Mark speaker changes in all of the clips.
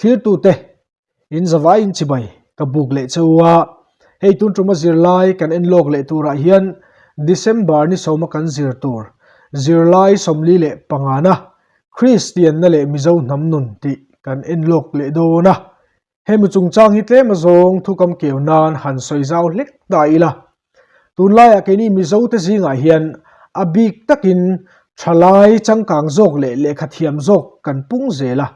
Speaker 1: Thlirtute, in zavai in chibai ka buk leh che u a, hei tun tuma zirlai kan en lawk leh turah hian December ni sawma kan zir tur zirlai 45na Kristianna leh Mizo hnam nun tih kan en lawk leh dawn a. Hemi chungchang hi tlem azawng thukam keu nan han sawi zau hlek ta ila. Tunlaiah keini Mizote zingah hian a bik takin thalai changkang zawk leh lehkha thiam zawk kan pung zel a.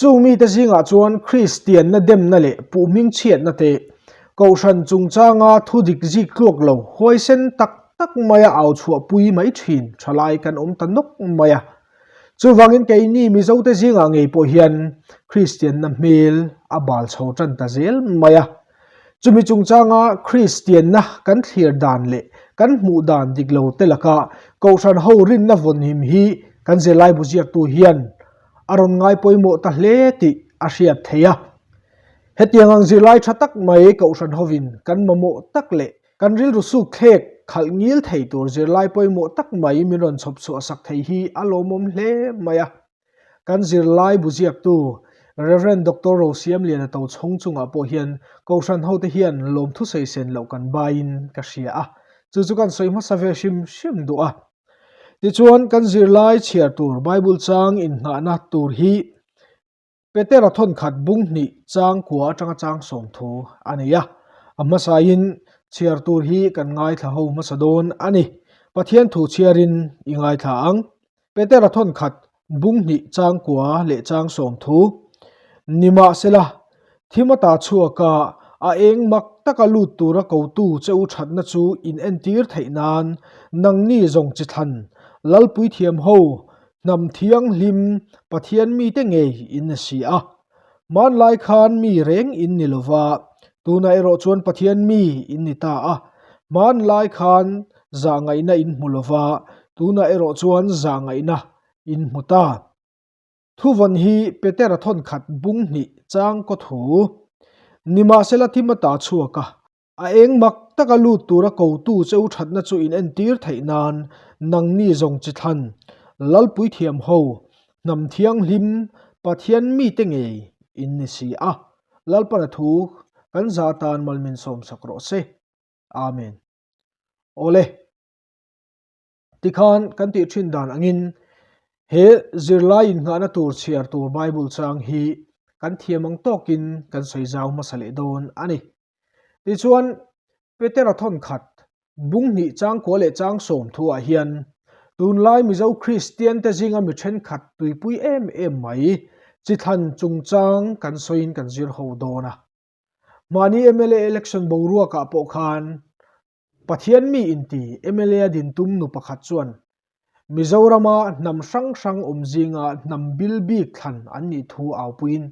Speaker 1: Chung mite zingah chuan Kristianna demna leh puhming chhiatna te, Kohhran chungchanga thu dik zik tluak lo huaisen tak tak maia au chhuahpui mai thin thalai kan awm ta nawk mai a. Chuvangin keini Mizote zingah ngei pawh hian Kristianna hmel a bal chho tan ta zel mai a. Chumi chungchanga Kristianna kan thlir dan leh kan hmuh dan dik lo te laka Kohhran ho rinna vawnhim hi kan zirlaibu ziaktu hian a rawn ngai pawimawh ta hle tih a hriat theih a. Hetiang ang zirlai tha tak mai Kohhran hovin kan mamawh tak leh kan rilru suk thlek khalh ngil thei tur zirlai pawimawh tak mai min rawn chhawp chhuah sak thei hi a lawmawm hle mai a. Kan zirlai bu ziaktu Rev. Doctor Rosiamliana Tochhawng chungah pawh hian Kohhran hote hian lawmthu sawi sen loh kan baiin ka hria a, chu chu kan sawi hmasa ve hrim hrim duh a. Tichuan, kan zirlai chhiar tur Bible chang innghahna tur hi Petera thawnkhat bung hnih chang kua atanga chang 30 a nei a. A hmasain chhiar tur hi kan ngaithla ho hmasa dawn a ni. Pathian thu chhiarin i ngaithla ang. Petera thawnkhat bung hnih chang kua leh chang 30. Nimahsela, thim ata chhuaka a eng mak taka lut tura kotu che u thatna chu in entir theih nan nangni zawng chi thlan Lalpui thiam ho Hnam thianghlim Pathian mite ngei in a si a. Hmanlai khan mi reng in ni lova, tunah erawh chuan Pathian mi in ni ta a. Hmanlai khan zahngaihna in hmu lova, tunah erawh chuan zahngaihna in hmu ta. Thuvawn hi Petera thawnkhat bung hnih chang kaw thu. Nimahsela thim ata chhuak a. A eng mak taka lut tura kotu che u thatna chu in entir theih nan nangni zawng chi thlan, Lalpui thiam ho, hnam thianghlim, Pathian mite ngei in ni si a. Lalpana thu kan za tan mal min sawmsak rawh se. Amen. Awle. Tikhan kan tih thin dan angin he zirlai innghahna tur chhiar tur Bible chang hi kan thiam ang tawkin kan sawi zau hmasa leh dawn a ni. Tichuan, Petera thawnkhat bung hnih chang kua leh chang 10 thuah hian tunlai Mizo Kristian te zinga mi thenkhat tuipui em em mai chi thlan chungchang kan sawiin kan zir ho dawn a. Mahni mla election boruakah pawh khan Pathian mi inti mla a din tum nu pakhat chuan Mizorama hnam hrang hrang awm zinga hnam bil bik thlan an nih thu aupuiin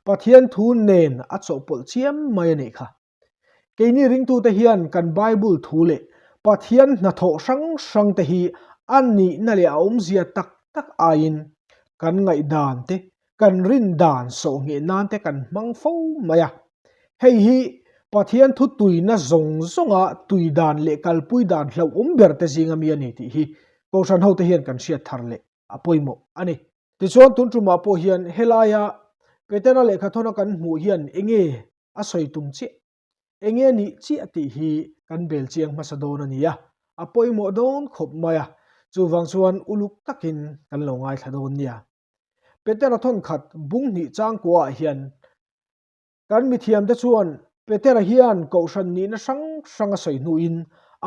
Speaker 1: Pathian thu nen a chawhpawlh chiam mai a nih kha. Keini ringtute hian kan Bible thu leh Pathian hnathawh hrang hrang te hi a nihna leh a awmzia tak tak aiin kan ngaihdan te, kan rin dan sawhngheh nan te kan hmang fo mai a. Hei hi Pathian thu tuina zawng zawnga tui dan leh kalpui dan hlauhawm ber te zinga mi a ni tih hi Kohhran hote hian kan hriat thar leh a pawimawh a ni. Tichuan tun tumah pawh hian helaia Petera lehkhathawna kan hmuh hian enge a sawi tum chiah, enge nih chiah tih hi kan bel chiang hmasa dawn a ni a, a pawimawh dawn khawp mai a, chuvang chuan uluk takin kan lo ngaithla dawn nia. Petera thawnkhat bung hnih changkuaah hian Kan mithiamte chuan Petera hian kohhran nihna hrang hrang a sawi hnuin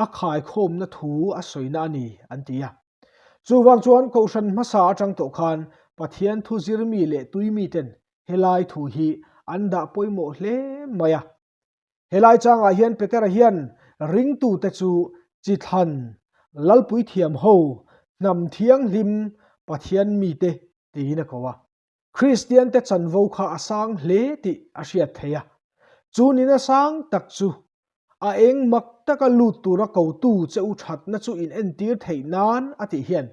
Speaker 1: a khaikhawmna thu a sawina a ni an ti a. Chuvang chuan kohhran hmasa atang tawh khan Pathian thu zirmi leh tuimiten helai thu hi an dah pawimawh hle mai a. Helai changah hian Petera hian ringtute chu chi thlan, Lalpui thiam ho, hnam thianghlim, Pathian mite tiin a ko a. Kristiante chanvo kha a sang hle tih a hriat theih a, chu nina sang tak chu a eng mak taka lut tura kotu che u thatna chu in entir theih nan a tih hian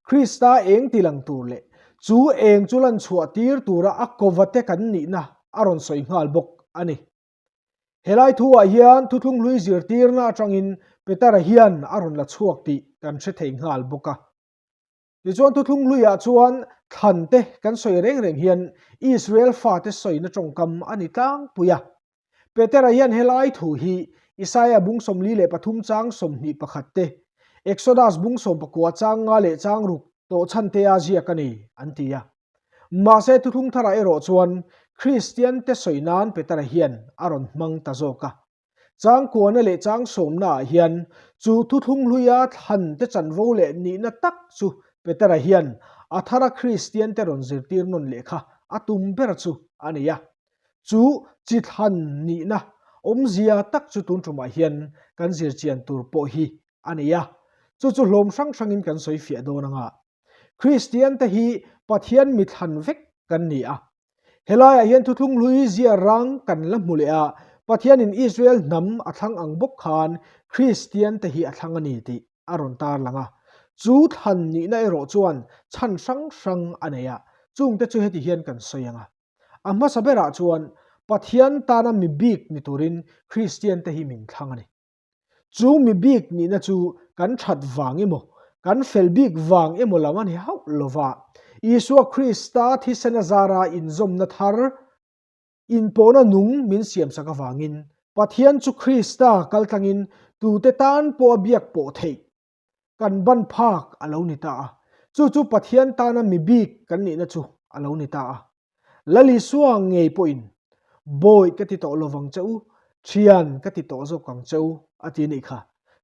Speaker 1: Krista eng ti lang tur leh chu eng chu lan chhuah tir tura a kovate kan nihna a rawn sawi nghal bawk a ni. Helai thuah hian thuthlung hlui zirtirna atangin Petera hian a rawn la chhuak tih kan hre thei nghal bawk a. Tichuan thuthlung hluiah chuan thlan te kan sawi reng reng hian Israel fate sawina tawngkam a ni tlangpui a. Petera hian helai thu hi Isaia bung 43 chang 21 te, Exodus bung 19 chang nga leh chang ruk tawh chhan te a ziak a ni an ti a. Mahse thuthlung tharah erawh chuan Kristian te sawi nan Petera hian a rawn hmang ta zawk a. Changkuana leh changsawmnaah hian chu thuthlung hluia thlan te chanvo leh nihna tak chu Petera hian a thara Kristian te rawn zirtir nawn leh kha a tum ber chu a ni a. Chu chi thlan nihna awmzia tak chu tun tumah hian kan zirchian tur pawh hi a ni a. Chu chu hlawm hrang hrangin kan sawi fiah dawn anga. Kristian te hi Pathian mi thlan vek kan ni a. Helaiah hian thuthlung hlui zia rang kan la hmu leh a, Pathianin Israel hnam a thlang ang bawk khan Kristian te hi a thlang a ni tih a rawn tarlang a. Chu thlan nihna erawh chuan chhan hrang hrang a nei a, chungte chu heti hian kan sawi ang a. A hmasa berah chuan Pathian tana mi bik ni turin Kristian te hi min thlang a ni. Chu mi bik nihna chu kan that vang emaw, kan fel bik vang emaw lam a ni hauh lo va. Isua Krista thisen a zara inzawmna thar, inpawhna nung min siamsak avangin, Pathian chu Krista kaltlangin tute tan pawh a biak pawh theih kan ban phak a lo ni ta a. Chu chu Pathian tana mi bik kan nihna chu a lo ni ta a. Lal Isua ngei pawhin, Bawi ka ti tawh lovang che u, thian ka ti tawh zawk ang che u, a ti anih kha.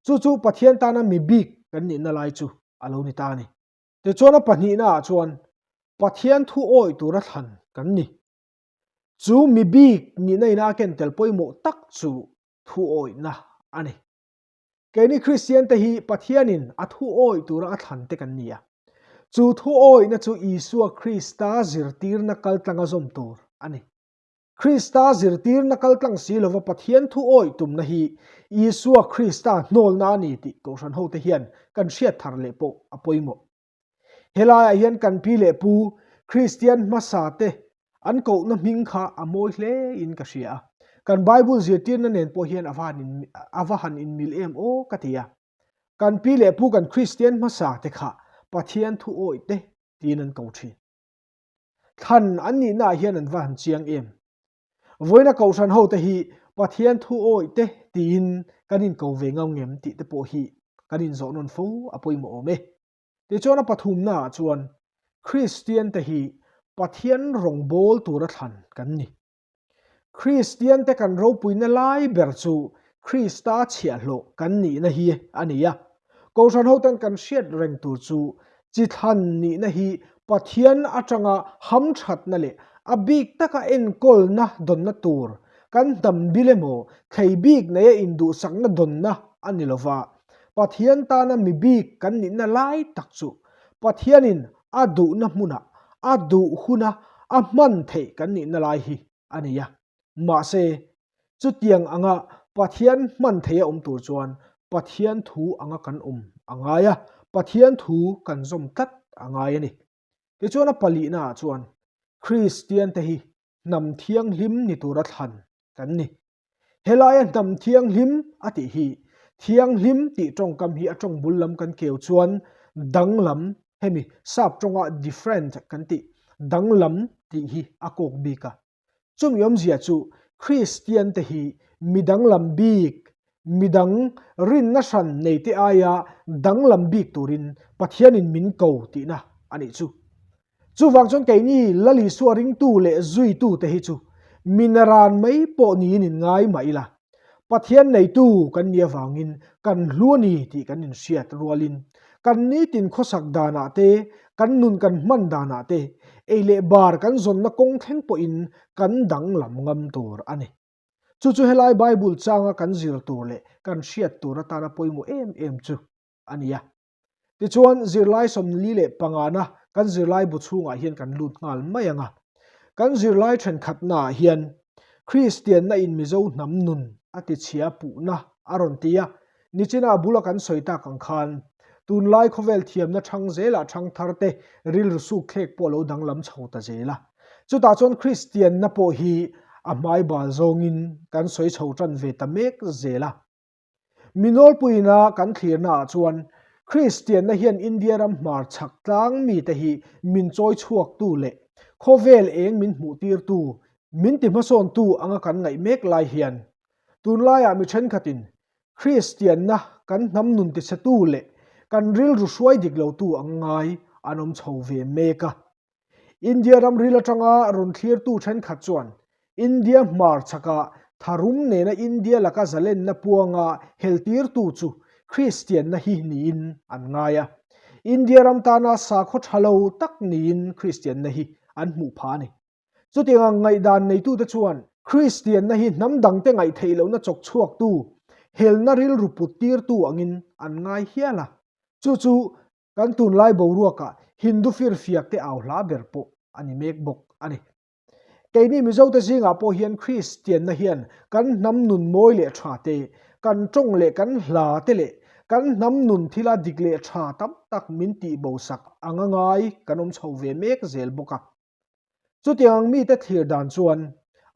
Speaker 1: Chu chu Pathian tana mi bik kan nihna lai chu a lo ni ta a ni. Tichuan a pahnihnaah chuan Pathian thu awih tura thlan kan ni. Chu mi bik nihna ina a ken tel pawimawh tak chu thu awihna a ni. Keini Kristian te hi Pathianin a thu awih tura a thlan te kan ni a. Chu thu awihna chu Isua Krista zirtirna kaltlanga zawm tur a ni. Krista zirtirna kaltlang si lova Pathian thu awih tumna hi Isua Krista hnawlna a ni tih Kohhran hote hian kan hriat thar leh pawh a pawimawh. Helaiah hian kan pi leh pu Kristian hmasa te an kohna hming kha a mawi hle in ka hria a. Kan Bible zirtirna nen pawh hian a va han inmil em aw ka ti a. Kan pi leh pu kan Kristian hmasa te kha Pathian thu awih te tiin an ko thin. Thlan an nihna ah hian an va han chiang em. Vawiina Kohhran hote hi Pathian thu awih te tiin kan inko ve ngau ngem tih te pawh hi kan inzawh nawn fo a pawimawh awm e. Tichuan a pathumnaah chuan Kristian te hi Pathian rawngbawl tura thlan kan ni. Kristian te kan ropuina lai ber chu Krista chhiahhlawh kan nihna hi a ni a. Kohhran hoten kan hriat reng tur chu chi thlan nihna hi Pathian atanga hamthatna leh a bik taka enkawlna dawnna tur kan hnam bil emaw thlei bik neia induhsakna dawnna a ni lova. Pathian tana mi bik kan nihna lai tak chu Pathianin a duhna hmunah a duh huna a hman theih kan nihna lai hi a ni a. Mahse, chutiang anga Pathian hman theia awm tur chuan Pathian thu anga kan awm a ngai a, Pathian thu kan zawm tlat a ngai a ni. Tichuan a palihnaah chuan Kristiante hi hnam thianghlim ni tura thlan kan ni. Helaia hnam thianghlim a tih hi thianghlim tih tawngkam hi a tawng bul lam kan keu chuan danglam hemi sap tawnga different kan tih danglam tih hi a kawk bik a. Chumi awmzia chu Kristian te hi mi danglam bik, midang rinna hran nei te aia danglam bik turin Pathianin min ko tihna a nih chu. Chuvang chuan keini Lal Isua ringtu leh zuitu te hi chu mi naran mai pawh niin in ngai mah ila, Pathian neitu kan nih avangin kan hlu a ni tih kan inhriat rualin kan nitin khawsak danah te, kan nun kan hman danah te, ei leh bar kan zawnna kawng thleng pawhin kan danglam ngam tur a ni. Chu chu helai Bible changa kan zir tur leh kan hriat tur atana pawimawh em em chu a ni a. Tichuan, zirlai 45na kan zirlai bu chhungah hian kan lut nghal mai ang a. Kan zirlai thenkhatnaah hian Kristianna in Mizo hnam nun a tichhia puhna a rawn ti a. Nichina a bula kan sawi tak ang khan tunlai khawvel thiamna thang zelah thangthar te rilru suk thlek pawh a lo danglam chho ta zel a. Chutah chuan Kristianna pawh hi a hmai bal zawngin kan sawi chho tan ve ta mek zel a. Mi nawlpuina kan thlirnaah chuan. Kristianna hian India ram hmar chhak tlang mite hi min chawi chhuaktu leh khawvel eng min hmuhtirtu, min ti hmasawntu anga kan ngaih mek lai hian tunlaiah mi thenkhatin Kristianna kan hnam nun tichhetu leh kan rilru hruai dik lotu ang ngai an awm chho ve mek a. India ram ril atanga rawn thlirtu thenkhat chuan India hmar chhakah tharum nena India laka zalenna puanga heltirtu chu Kristianna hi niin an ngai a. India ram tana sakhaw tha lo tak niin Kristianna hi an hmuh phah a ni. Chutiang ang ngaihdan neitute chuan Kristianna hi hnam dangte ngaih theih lohna chawk chhuaktu, helna rilru put tirtu angin an ngai hial a. Chu chu Kan tunlai boruakah Hindu firfiak te au hla ber pawh a ni mek bawk a ni. Keini Mizote zingah pawh hian Kristianna hian kan hnam nun mawi leh tha te, kan tawng leh kan hla te leh kan hnam nun thila dik leh tha tam tak min tihbosak anga ngai kan awm chho ve mek zel bawk a. Chutiang ang mite thlir dan chuan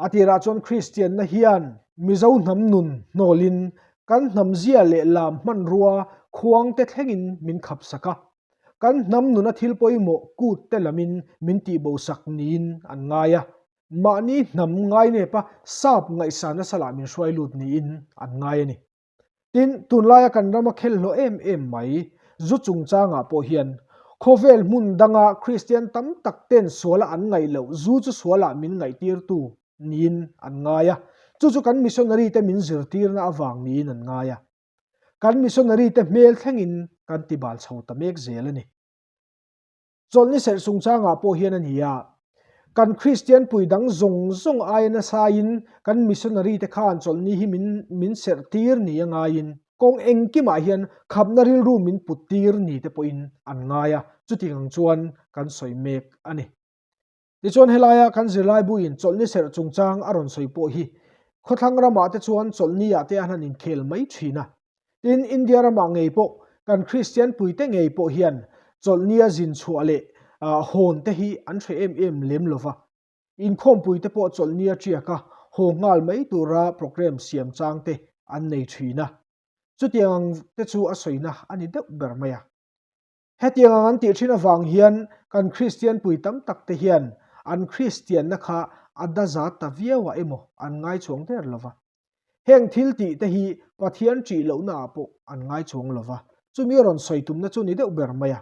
Speaker 1: a tirah chuan Kristianna hian Mizo hnam nun hnawlin kan hnam zia leh lam hmanrua khuang te thlengin min khap sak a, kan hnam nuna thil pawimawh kut te lamin min tihbosak niin an ngai a, mahni hnam ngainepa sap ngaihsan nasa lah min hruai lut niin an ngai a ni. Tin, tunlaia kan rama khel hlawh em em mai, zu chungchangah pawh hian khawvel hmun danga Kristian tam tak ten suala an ngaih loh zu chu sualah min ngaihtirtu niin an ngai a, chu chu kan missionary te min zirtirna avang niin an ngai a. Kan missionary te hmel thlengin kan tibal chho ta mek zel a ni. Chawlhni serh chungchangah pawh hian a ni a, kan Kristian pui dang zawng zawng aia nasain kan missionary te khan chawlhni hi min min serh tir ni a ngaiin kawng engkimah hian khapna rilru min put tir ni te pawhin an ngai a, chutiang ang chuan kan sawi mek a ni. Tichuan helaia kan zirlaibuin chawlhni serh chungchang a rawn sawi pawh hi khawthlang ramah te chuan chawlhni-ah te an han inkhel mai thin a. Tin, India ramah ngei pawh kan Kristian puite ngei pawh hian chawlhnia zin chhuah leh hawn te hi an hre em em lem lo va. Inkhawmpui te pawh chawlhnia tiaka haw nghal mai tura programme siam chang te an nei thin a. Chutiang ang te chu a sawina a ni deuh ber mai a. Hetiang ang an tih thin avang hian kan Kristian pui tam tak te hian an Kristianna kha a daza ta viau ah emaw an ngai chuang der lo va. Heng thil tih te hi Pathian ṭih lohna ah pawh an ngai chuang lo va, chumi a rawn sawi tumna chu ni deuh ber mai a.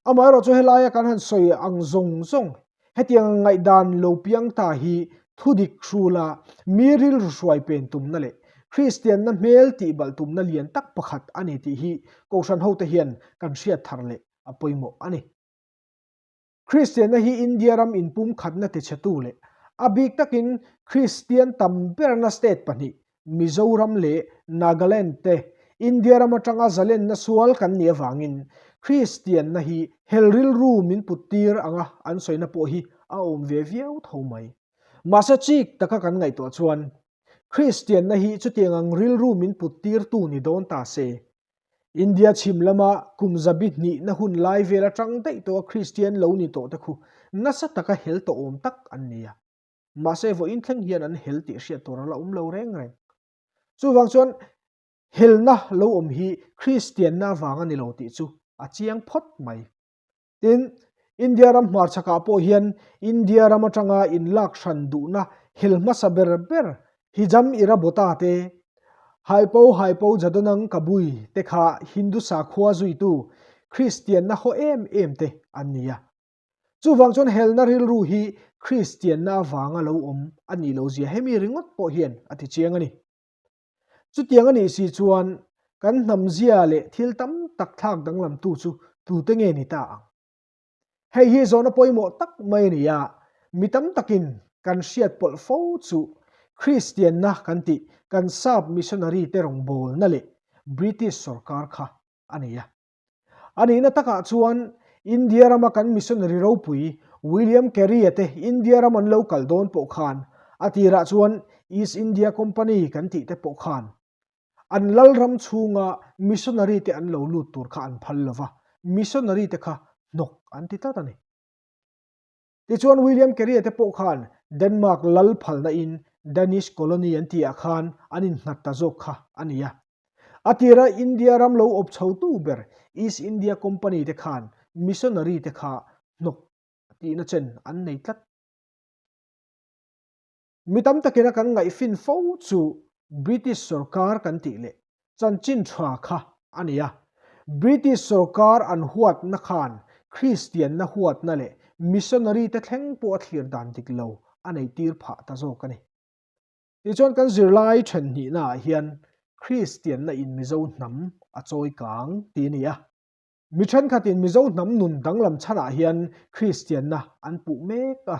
Speaker 1: Amaherawh chu helaia kan han sawi ang zawng zawng Hetiang ngaihdan lo piang ta hi thudik hrula mi rilru hruai pen tumna leh Kristianna hmel tihbalh tumna lian tak pakhat a ni tih hi Kohhran hote hian kan hriat thar leh a pawimawh a ni. Kristianna hi India ram inpumkhatna tichhetu leh a bik takin Kristian tam berna state pahnih Mizoram leh Nagaland te India ram atanga zalenna sual kan nih avangin Kristianna hi hel rilru min put tir anga an sawina pawh hi a awm ve viau tho mai. Mahse chik taka kan ngaihtuah chuan Kristianna hi chutiang ang rilru min put tirtu ni dawn ta se. India chhim lama kum zabi hnihna hun lai vel atang daih tawha Kristian lo ni tawh te khu nasa taka hel tawh awm tak an ni a. Mahse vawiin thleng hian an hel tih hriat tur a la awm lo reng reng. Chuvang chuan helna lo awm hi Kristianna avang a ni lo tih chu a chiang phawt mai. Tin, India ram hmarchhakah pawh hian India ram atanga inlak hran duhna hel hmasa ber ber Hijam Irabota te, Haipo Haipo Jadonang Kabui te kha Hindu sakhua zuitu Kristianna haw em em te an ni a. Chuvang chuan helna rilru hi Kristianna avanga lo awm a nih loh zia hemi ringawt pawh hian a ti chiang a ni. Chutiang a nih si chuan kan hnam zia leh thil tam tak thlak danglamtu chu tute nge ni ta ang? Hei hi zawhna pawimawh tak mai a ni a, mi tam takin kan hriat pawlh fo chu Kristianna kan tih kan sap missionary te rawngbawlna leh British sorkar kha a ni a. A nihna takah chuan India rama kan missionary ropui William Carey-a te India ram an lo kal dawn pawh khan a tirah chuan East India Company kan tih te pawh khan an lal ram chhunga missionary te an lo lut tur kha an phal lo va, missionary te kha hnawk an ti tlat a ni. Tichuan William Carey-a te pawh khan Denmark lal phalna in Danish colony an tih ah khan an innghat ta zawk kha a ni a. A tira India ram lo awp chhotu ber East India Company te khan missionary te kha hnawk tihna chen an nei tlat. Mi tam takina kan ngaihfin fo chu British sorkar kan tih leh chanchin tha kha a ni a. British sorkar an huatna khan Kristianna huatna leh missionary te thleng pawh a thlir dan dik lo a nei tir phah ta zawk a ni. Tichuan kan zirlai then hnihnaah hian Kristianna in Mizo hnam a chawi kang tih a ni a. Mi thenkhatin Mizo hnam nun danglam chhanah hian Kristianna an puh mek a.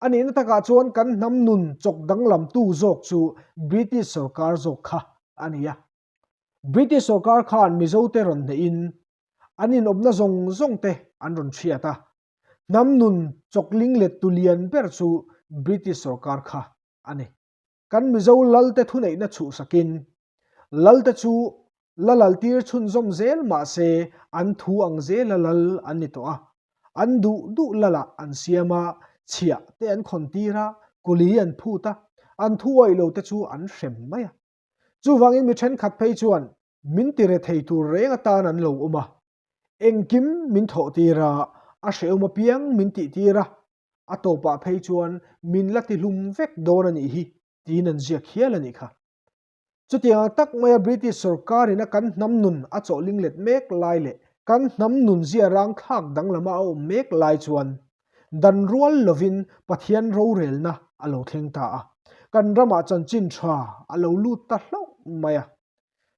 Speaker 1: A nihna takah chuan kan hnam nun chawk danglamtu zawk chu British sorkar zawk kha a ni a. British sorkar khan Mizote rawn hnehin an inawpna zawng zawng te an rawn hriat a. Hnam nun chawk linglettu lian ber chu British sorkar kha a ni. Kan Mizo lalte thuneihna chhuhsakin lalte chu la laltir chhunzawm zel mah se an thu ang zela lal an ni tawh a. An duh duh lalah an siam a, chhiah te an khawn tir a, kuli an phut a, an thu awih lo te chu an hrem mai a. Chuvangin mi thenkhat phei chuan min ti rethei tur reng atan an lo awm a, engkim min thawh tir a, a hrehawm apiang min tih tir a, a tawpah phei chuan min la tihlum vek dawn a nih hi tiin an ziak hial a nih kha. Chutiang ang tak maia British sorkarin a kan hnam nun a chawh linglet mek lai leh kan hnam nun zia rang thlak danglama a awm mek lai chuan dan rual lovin Pathian rorelna a lo thleng ta a, kan ramah chanchin tha a lo lut ta hlauh mai a.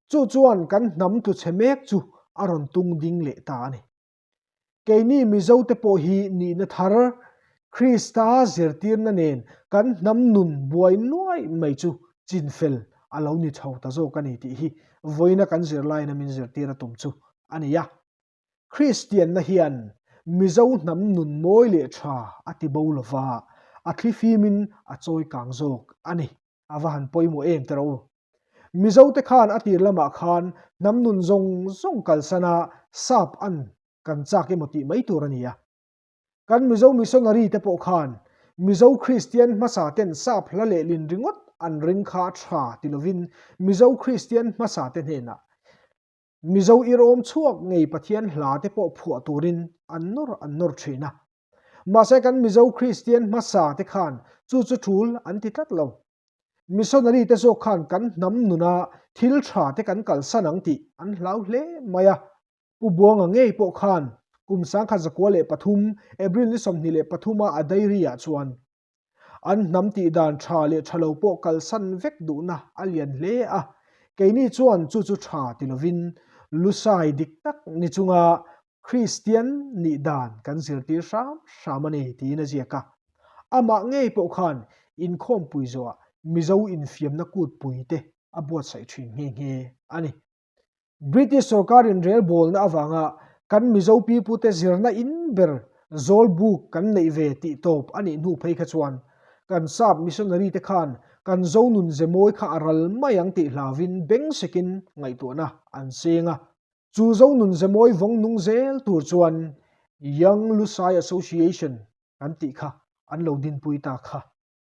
Speaker 1: Chu chuan kan hnam tluchhe mek chu a rawn tung ding leh ta a ni. Keini Mizote pawh hi nihna thar, Krista zirtirna nen kan hnam nun buai nuai mai chu chinfel a lo ni chho ta zawk a ni tih hi vawiina kan zirlaina min zirtir a tum chu a ni a. Kristianna hian Mizo hnam nun mawi leh tha a ti bo lova, a thlifimin a chawi kang zawk a ni. A va han pawimawh em teh rawh u. Mizote khan a tir lamah khan hnam nun zawng zawng kalsan a sap an kan chak emaw tih mai tur a ni a. Kan Mizo missionary te pawh khan Mizo Kristian hmasa ten sap hla lehlin ringawt an ring kha tha ti lovin Mizo Kristian hmasa te hnenah Mizo irawm chhuak ngei Pathian hla te pawh phuah turin an nawr an nawr thin a. Mahse kan Mizo Kristian hmasa te khan chu chu tul an ti tlat lo. Missionary te zawk khan kan hnam nuna thil tha te kan kalsan ang tih an hlau hle mai a. Pu Buanga ngei pawh khan kum 1903 April ni 23 a a diary ah chuan an hnam tih dan tha leh tha lo pawh kalsan vek duhna a lian hle a, keini chuan chu chu tha ti lovin Lusai dik tak ni chunga Kristian nih dan kan zirtir hram hram a ni tiin a ziak a. Amah ngei pawh khan inkhawmpui zawhah Mizo infiamna kutpui te a buatsaih thin nghe nghe a ni. British sorkar inrelbawlna avanga kan Mizo pipute zirna in ber Zawlbuk kan neih ve tih tawp a nih hnu phei kha chuan kan sap missionary te khan kan Zonun zemawi kha a ral mai ang tih hlauvin bengsekin ngaihtuahna an seng a. Chu Zonun zemawi vawng nung zel tur chuan Young Lusai Association kan tih kha an lo dinpui ta kha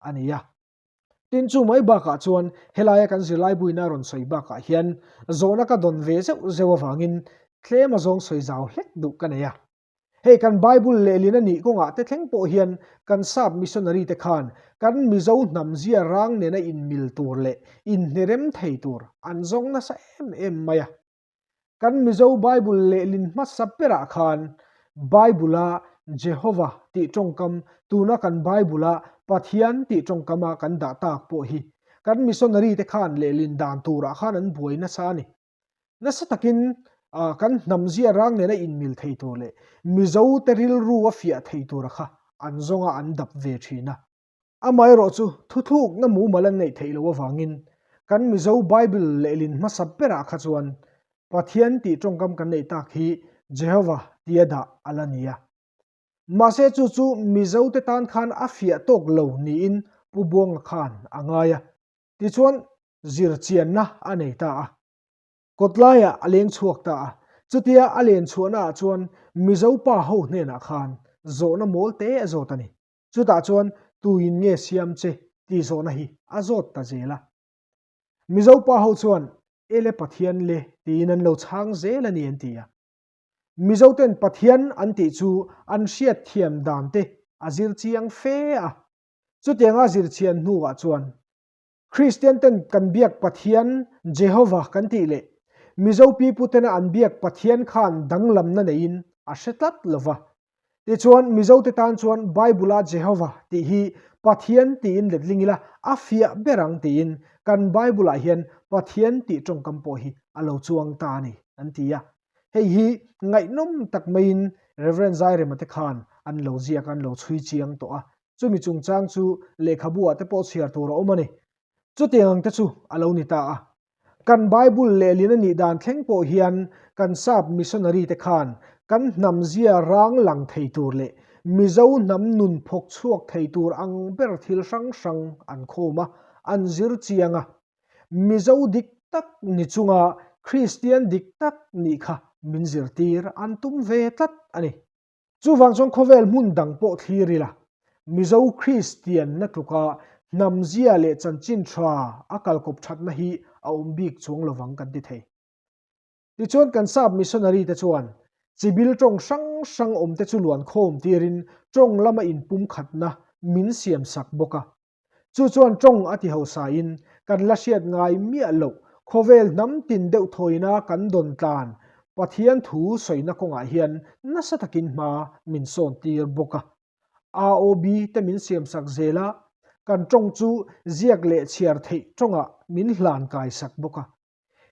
Speaker 1: a ni a. Tin chu mai bakah chuan helaia kan zirlai buina rawn sawi bakah hian zawhna ka dawn ve zeuh zeuh avangin tlem a zawng sawi zau hlek duh ka nei a. Hei kan Bible lehlin a nih kawngah te thleng pawh hian kan sap missionary te khan kan Mizo hnam zia rang nena inmil tur leh inhnerem thei tur an zawng nasa em em mai a. Kan Mizo Bible lehlin hmasa berah khan Bible-a Jehova tih tawngkam, tuna kan Bible-a Pathian tih tawngkama kan dah tak pawh hi kan missionary te khan lehlin dan turah khan an buai nasa a ni. Nasa takin kan hnam zia rang nena inmil thei tur leh Mizo te rilru a fiah thei tura kha an zawnga an dap ve thin a. Amaherawh chu thuthlukna mumal an neih theih loh avangin kan Mizo Bible lehlin hmasa berah kha chuan Pathian tih tawngkam kan neih tak hi Jehovah tia dah a la ni a. Mahse chu chu Mizote tan khan a fiah tawk lo niin Pu Buanga khan a ngai a. Tichuan zirchianna a nei ta a. Kawtlaiah a leng chhuak ta a. Chutia a len chhuahnaah chuan Mizo pa ho hnenah khan zawhna mawl te a zawt a ni. Chutah chuan tuin nge siam che tih zawhna hi a zawt ta zel a. Mizo pa ho chuan. Ele Pathian le tiin an lo chhang zel a ni an ti a. Mizoten Pathian an tih chu an hriatthiam dan te a zir chiang fe a. Chutianga zir chian hnuah chuan Kristian ten kan biak Pathian Jehovah kan tih leh Mizo piputena an biak Pathian khan danglamna neiin a hre tlat lo va. Tichuan Mizote tan chuan Bible-a Jehovah tih hi Pathian tiin letling ila a fiah ber ang tiin kan Bible-ah hian Pathian tih tawngkam pawh hi a lo chuang ta a ni an ti a. Hei hi ngaihnawm tak maiin Rev. Zairema te khan an lo ziak a, an lo chhui chiang tawh a. Chumi chungchang chu lehkhabu ah te pawh chhiar tur a awm a ni. Chutiang ang te chu a lo ni ta a. Kan Bible lehlin a nih dan thleng pawh hian kan sap missionary te khan kan hnam zia rang lang thei tur leh Mizo hnam nun phawk chhuak thei tur ang ber thil hrang hrang an khawm a, an zir chiang a. Mizo dik tak ni chunga Kristian dik tak nih kha min zirtir an tum ve tlat a ni. Chuvang chuan khawvel hmun dang pawh thlir ila, Mizo Kristianna tluka hnamzia leh chanchin tha a kalkawp thatna hi a awm bik chuang lovang kan ti thei. Tichuan kan sap missionary te chuan chibil tawng hrang hrang awmte chu luan khawm tirin tawng lama inpumkhatna min siamsak bawk a. Chu chuan tawng a ti hausain kan la hriat ngai miah loh khawvel hnam tin deuh thawina kan dawn tlan Pathian thu sawina kawngah hian nasa takin hma min sawn tir bawk a. AOB te min siamsak zel a, kan tawng chu ziak leh chhiar theih tawngah min hlan kaisak bawk a.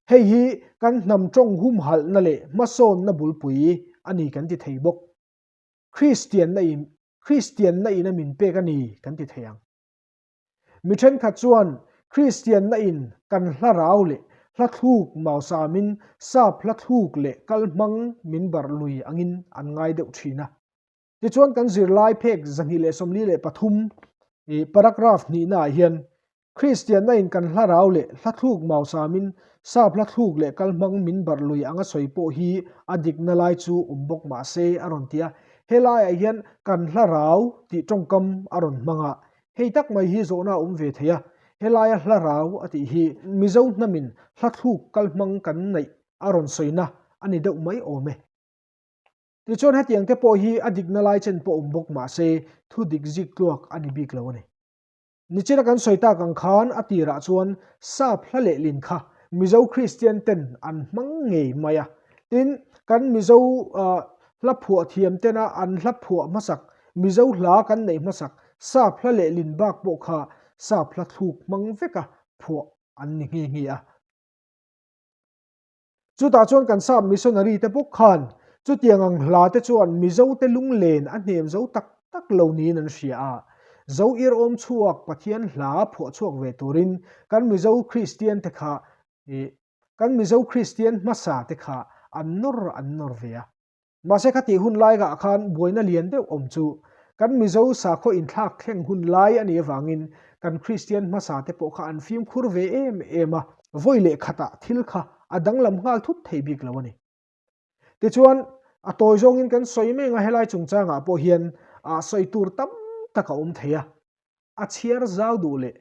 Speaker 1: Hei hi kan hnam tawng humhalhna leh hmasawnna bulpui a ni kan ti thei bawk. Kristianna in Kristianna in a min pek a ni kan ti thei ang. Mi thenkhat chuan Kristianna in kan hla rau leh hla thluk mausamin sap hla thluk leh kal hmang min barh lui angin an ngai deuh thin a. Tichuan kan zirlai phek 243 i paragraph hnihnaah hian Kristianna in kan hla rau leh hla thluk mausamin sap hla thluk leh kal hmang min barh lui anga sawi pawh hi a dikna lai chu awm bawk mah se a rawn ti a. Helaiah hian kan hla rau tih tawngkam a rawn hmang a, hei tak mai hi zawhna a awm ve thei a. Helaia hla rau a tih hi Mizo hnamin hla thluk kal hmang kan neih a rawn sawina a ni deuh mai awm e. Tichuan hetiang te pawh hi a dikna lai chen pawh awm bawk mah se thu dik zik tluak a ni bik lo a ni. Nichina kan sawi tak ang khan a tirah chuan sap hla lehlin kha Mizo Kristian ten an hmang ngei mai a. Tin, kan Mizo hla phuah thiam tena an hla phuah hmasak, Mizo hla kan neih hmasak sap hla lehlin bak pawh kha sap hla thluk hmang veka phuah an ni nghe nghe a. Chutah chuan kan sap missionary te bawk khan chutiang ang hla te chuan Mizo te lunglen a hnem zo tak tak lo niin an hria a. Zo ir awm chhuak Pathian hla phuah chhuak ve turin kan Mizo Kristian te kha kan Mizo Kristian hmasa te kha an nawr an nawr ve a. Mahse kha tih hun laigah khan buaina lian deuh awm chu kan Mizo sakhaw inthlak thleng hun lai a nih avangin kan Kristian hmasa te pawh kha an fimkhur ve em em a, vawi leh khatah thil kha a danglam nghal thut thei bik lo a ni. Tichuan, a tawi zawngin kan sawi meng a, helai chungchangah pawh hian sawi tur tam tak a awm thei a, A chhiar zau duh leh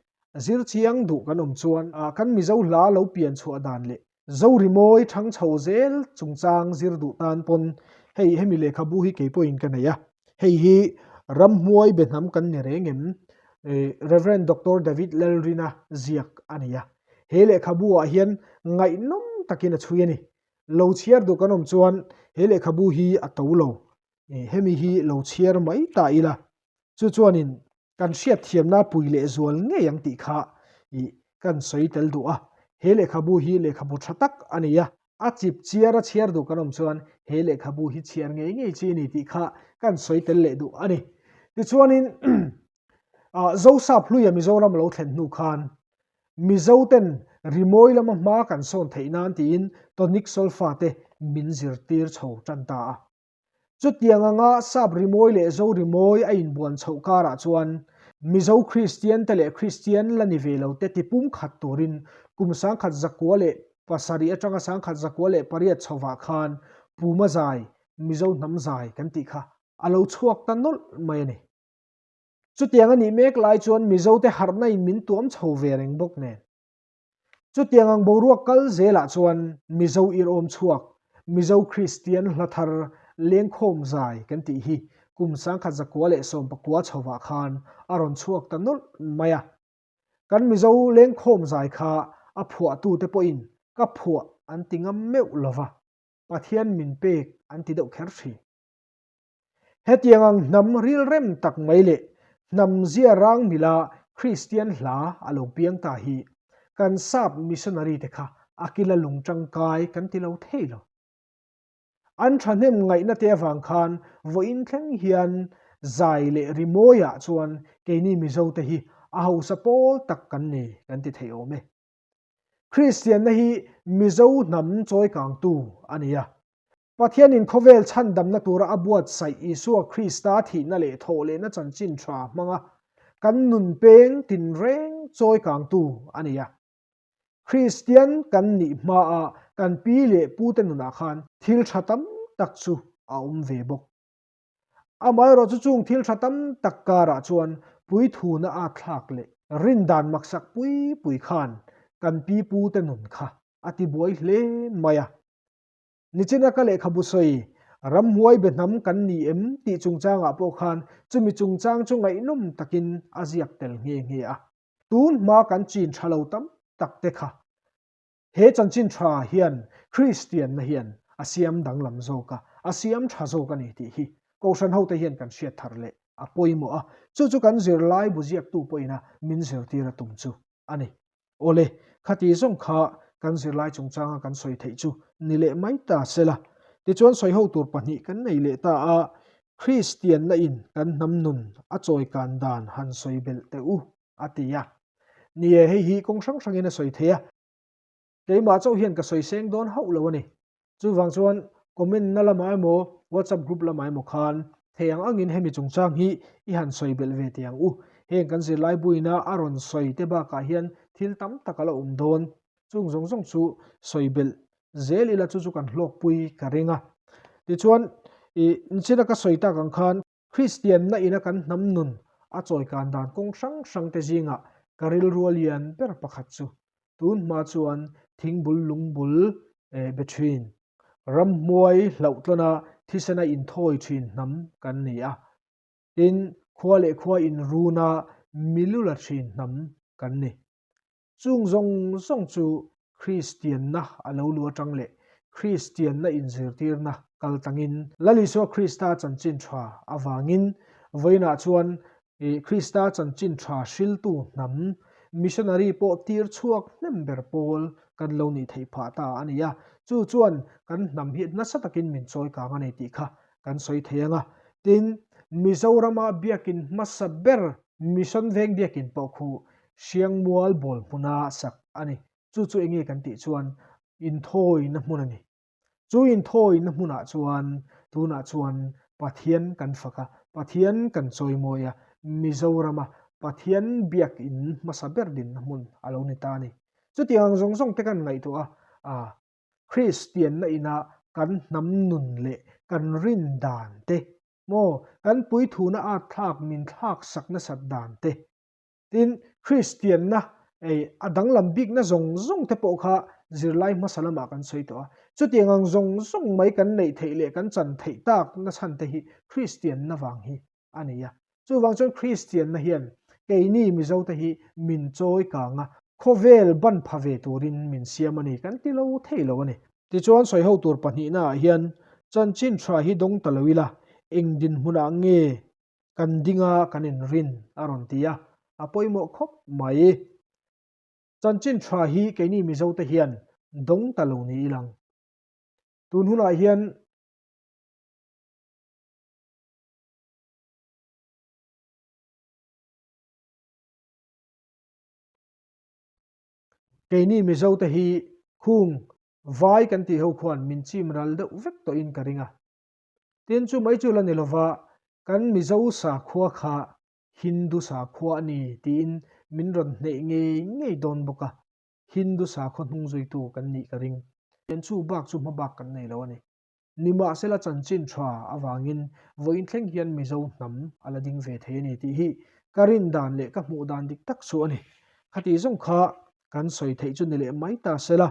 Speaker 1: zir chiang duh kan awm chuan kan Mizo hla lo pian chhuah dan leh Zorimawi thang chho zel chungchang zir duh tan pawn hei hemi lehkhabu hi kei pawhin ka nei a, hei hi ramhmuai be hnam kan ni reng em? Rev. Doctor David Lalrina ziak a ni a, he lehkhabu ah hian ngaihnawm takin a chhui a ni. Lo chhiar duh kan awm chuan he lehkhabu hi a to lo, hemi hi lo chhiar mai ta ila Chu chuanin kan hriatthiamna pui leh zual ngei ang tih kha i kan sawi tel duh a. He lehkhabu hi lehkhabu tha tak a ni a, a chip chiar a chhiar duh kan awm chuan he lehkhabu hi chhiar ngei ngei chi a ni tih kha kan sawi tel leh duh a ni. Tichuanin Zosap hluia Mizoram lo thlen hnu khan Mizoten rimawi lama hma kan sawn theih nan tiin tonic solfa te min zirtir chho tan ta a. Chutiang anga sap rimawi leh Zo rimawi a inbuan chhoh karah chuan Mizo Kristian te leh Kristian la ni ve lo te tipum khat turin kum 1707 atanga 1708 chhovah khan Puma zai, Mizo hnam zai kan tih kha a lo chhuak ta nawlh mai a ni. Chutiang a nih mek lai chuan Mizote harhna in min tuam chho ve reng bawk nen. Chutiang ang boruak kal zelah chuan Mizo irawm chhuak, Mizo Kristian hla thar lengkhawm zai kan tih hi kum 1949 chhovah khan a rawn chhuak ta nawlh mai a. Kan Mizo lengkhawm zai kha a phuahtute pawhin ka phuah an ti ngam meuh lova, Pathian min pek an ti deuh kher thin. Hetiang ang hnam rilrem tak mai leh hnam zia rang mila Kristian hla a lo piang ta hi kan sap missionary te kha a kila lung tangkai kan ti lo thei lo. An thahnem ngaihna te avang khan vawiin thleng hian zai leh rimawiah chuan keini Mizo te hi a hausa pawl tak kan ni kan ti thei awm e. Kristianna hi Mizo hnam chawikangtu a ni a. Pathianin khawvel chhandamna tura a buatsaih Isua Krista thihna leh thawhlehna chanchin tha hmanga kan nun peng tinreng chawikangtu a ni a. Kristian kan nih hmaa kan pi leh pute nunah khan thil tha tam tak chu a awm ve bawk. Amaherawhchu chung thil tha tam tak karah chuan puithuna at thlak leh rindan maksak pui pui khan kan pi pute nun kha a tibuai hle mai a. Nichina ka lehkhabu sawi, Ramhuai be hnam kan ni em tih chungchangah pawh khan chumi chungchang chu ngaihnawm takin a ziak tel nghe nghe a. Tun hma kan chin tha lo tam tak te kha he chanchin tha hian Kristianna hian a siam danglam zawk a, a siam tha zawk a ni tih hi Kohhran hote hian kan hriat thar leh a pawimawh a, chu chu kan zirlai bu ziaktu pawhin a min zirtir a tum chu a ni. Awle, khati zawng kha kan zirlai chungchanga kan sawi theih chu ni leh mai ta sela. Tichuan sawiho tur pahnih kan nei leh ta a, Kristianna in kan hnam nun a chawikan dan han sawi belh teh u, a ti a. Ni e, hei hi kawng hrang hrangin a sawi thei a. Keimah chauh hian ka sawi seng dawn hauh lo a ni. Chuvang chuan comment na lamah emaw WhatsApp group lamah emaw khan thei ang angin hemi chungchang hi i han sawi belh ve teh ang u. Heng kan zirlai buina a rawn sawi te bakah hian thil tam tak a la awm dawn. Chung zawng zawng chu sawi belh zel ila chu chu kan hlawkpui ka ring a. Tichuan i nichina ka sawi tak ang khan Kristianna ina kan hnam nun a chawikan dan kawng hrang hrang te zingah ka rilru a lian ber pakhat chu tun hma chuan thingbul lungbul be thin, ramhmuai hlauhtlawna thisena inthawi thin hnam kan ni a, tin khua leh khua inruna milula thin hnam kan ni. Chung zawng zawng chu Kristianna a lo lu atang leh Kristianna inzirtirna kal tangin Lal Isua Krista chanchin tha avangin vawiinah chuan Krista chanchin tha hriltu hnam missionary pawh tir chhuak hnem ber pawl kan lo nih theih phah ta a ni a, chu chuan kan hnam hi nasa takin min chawi kang a ni tih kha kan sawi thei ang a. Tin, Mizorama biakin hmasa ber Mission veng biakin pawh khu Hriangmual bawl hmuna sak a ni. Chu chu enge kan tih chuan inthawina hmun a ni. Chu inthawina hmunah chuan tunah chuan Pathian kan fak a, Pathian kan chawimawi a, Mizorama Pathian biakin hmasa ber dinna hmun a lo ni ta a ni. Chutiang ang zawng zawng te kan ngaihtuah a, Kristianna ina kan hnam nun leh kan rin dan te, maw kan puithuna at thlak min thlak sak nasat dan te, Tin, Kristianna ei a danglam bikna zawng zawng te pawh kha zirlai hmasa lamah kan sawi tawh a. Chutiang ang zawng zawng mai kan neih theih leh kan chan theih tak nachhan te hi Kristianna vang hi a ni a. Chuvang chuan Kristianna hian keini Mizo te hi min chawi kang a, khawvel ban pha ve turin min siam a ni kan ti lo thei lo a ni. Tichuan sawiho tur pahnihnaah hian chanchin tha hi dawng ta lo ila, eng dinhmunah nge Kan ding a, kan inrin a rawn ti a, a pawimawh khawp mai. Chanchin tha hi keini Mizote hian dawng ta lo ni ilang. Tun hunah hian keini Mizote hi khung vai kan tih ho khuan min chim ral deuh vek tawhin ka ring a. Tin chu mai chu la ni lova, kan Mizo sakhua kha Hindu sakhua a ni tiin min rawn hneih ngei ngei dawn bawk a, Hindu sakhua hnung zuitu kan nih ka ring. Tin chu bak chu hma bak kan nei lo a ni. Nimahsela chanchin tha avangin vawiin thleng hian Mizo hnam a la ding ve thei a ni tih hi ka rin dan leh ka hmuh dan dik tak chu a ni. Khati zawng kha. Kan sawi theih chu ni leh mai ta se la.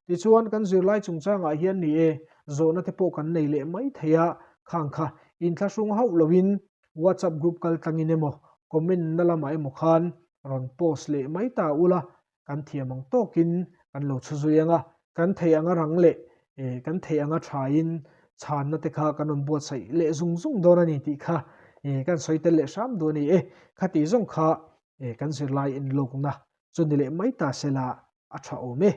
Speaker 1: Tichuan, kan zirlai chungchangah hian ni e, zawhna te pawh kan nei leh mai thei a, khang kha inthlahrung hauh loin WhatsApp group kal tlangin emaw, comment na lamah emaw khan rawn post leh mai ta ula, kan thiam ang tawkin kan lo chhu zui ang a, kan theih anga rang leh kan theih anga thain chhanna te kha kan rawn buatsaih leh zung zung dawn a ni tih kha kan sawi tel leh hram duh a ni e. Khati zawng kha kan zirlai enlawkna chu ni leh mai ta se la a tha awm e.